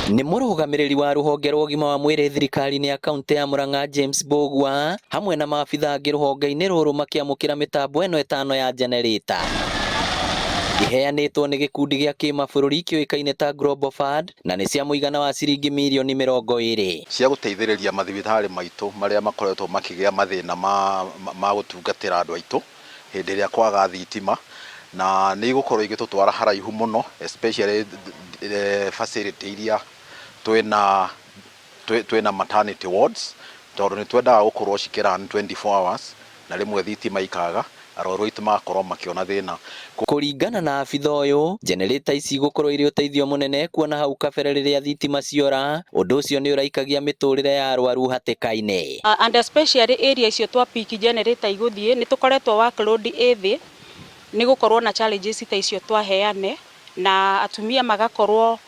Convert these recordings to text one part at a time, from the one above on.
Nĩ mũrũgamĩrĩri wa rũhonge rwa ũgima wa mwĩrĩ thirikari-inĩ ya kaunti ya Murang'a James Mbũgua hamwe na maabitha angĩ rũhonge-inĩ rũrũ makĩamũkĩra mĩtambo ĩno ĩtano ya generator. Iheanĩtwo nĩ gĩkundi gĩa kĩmabũrũri kĩũĩkaine ta Global Fund na nĩ cia mũigana wa ciringi mirioni 20. Cia gũteithĩrĩria mathibitarĩ maitũ marĩa makoretwo makĩgĩa mathĩna ma gũtungatĩra andũ aitũ hĩndĩ ĩrĩa kwaga thitima, na nĩ igũkorwo igĩtũtwara haraihu mũno, especially facility iria twĩna maternity wards, tondũ nĩ twendaga gũkorwo cikĩ run 24 hours, na rĩmwe thitima ikaga, arwaru aitũ magakorwo makĩona thĩna. Kũringana na abitha ũyũ, generator ici igũkorwo irĩ ũteithio mũnene kuona hau kabere rĩrĩa thitima ciora, ũndũ ũcio nĩ ũraikagia mĩtũrĩre ya arwaru hatĩka-inĩ. And especially area icio twa peak generator igũthiĩ, nĩ tũkoretwo workload ĩ thĩ nĩ gũkorwo na challenges ta icio twaheane, na atumia magakorwo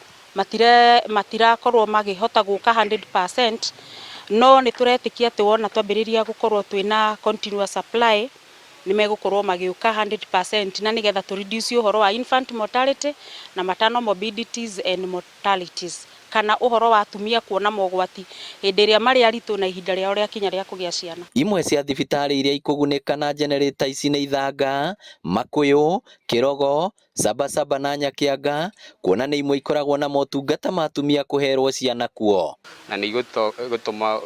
matirakorwo makĩhota gũka 100%, no nĩ tũretĩkia atĩ wona twambĩrĩria gũkorwo twĩna continuous supply, nĩ megũkorwo magĩũka 100%, na nĩgetha tũ reduce ũhoro wa infant mortality na maternal morbidities and mortalities, kana ũhoro wa atumia kuona mogwati hĩndĩ ĩrĩa marĩ aritũ na ihinda rĩao rĩakinya rĩa kũgĩa ciana. Imwe cia thibitarĩ iria ikũgunĩka na generator ici nĩ Ithanga, Makuyu, Kĩrogo, Sabasaba na Nyakianga, kuona nĩ imwe ikoragwo na motungata ma atumia kũherwo ciana kuo. Na nĩ igũtũma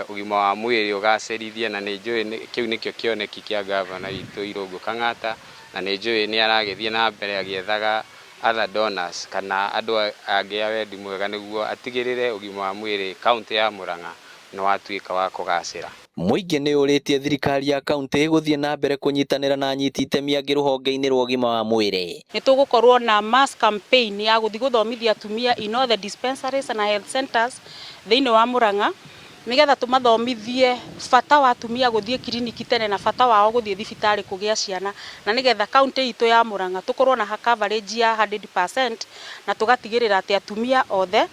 ũgima wa mwĩrĩ ũgacĩrithie, na nĩ njũĩ kĩu nĩkĩo kĩoneki kĩa gavana witũ Irũngũ Kang'ata, na nĩ njũĩ nĩ aragĩthiĩ na mbere agĩethaga other donors kana andũ angĩ a wendi mwega nĩguo atigĩrĩre ũgima wa mwĩrĩ kaunti ya Murang'a nĩ watuĩka wa kũgacĩra. Mũingĩ nĩ ũrĩtie thirikari ya kaunti gũthiĩ na mbere kũnyitanĩra na anyiti itemi angĩ rũhonge-inĩ rwa ũgima wa mwĩrĩ. Nĩ tũgũkorwo na mass campaign ya gũthiĩ gũthomithia atumia in all the dispensaries na health centers thĩinĩ wa Murang'a, nĩgetha tũmathomithie bata wa atumia gũthiĩ kiriniki tene na bata wao gũthiĩ thibitarĩ kũgĩa ciana, na nĩgetha kaunti itũ ya Murang'a tũkorwo na coverage ya 100%, na tũgatigĩrĩra atĩ atumia othe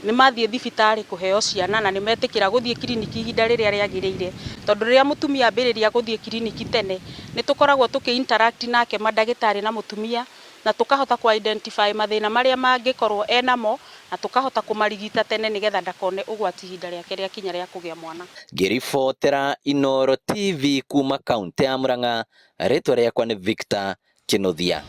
nĩ mathiĩ thibitarĩ kũheo ciana na nĩ metĩkĩra gũthiĩ kiriniki ihinda rĩrĩa rĩagĩrĩire, tondũ rĩrĩa mũtumia ambĩrĩria gũthiĩ kiriniki tene, nĩ tũkoragwo tũkĩ interact nake mandagĩtarĩ na mũtumia, na tũkahota kũ identify mathĩna marĩa mangĩkorwo enamo, na tũkahota kũmarigita tene nĩgetha ndakone ũgwati ihinda rĩake rĩakinya rĩa kũgĩa mwana. Ngĩribotera Inooro TV kuma kaunti ya Murang'a, rĩtwa rĩakwa nĩ Victor Kinuthia.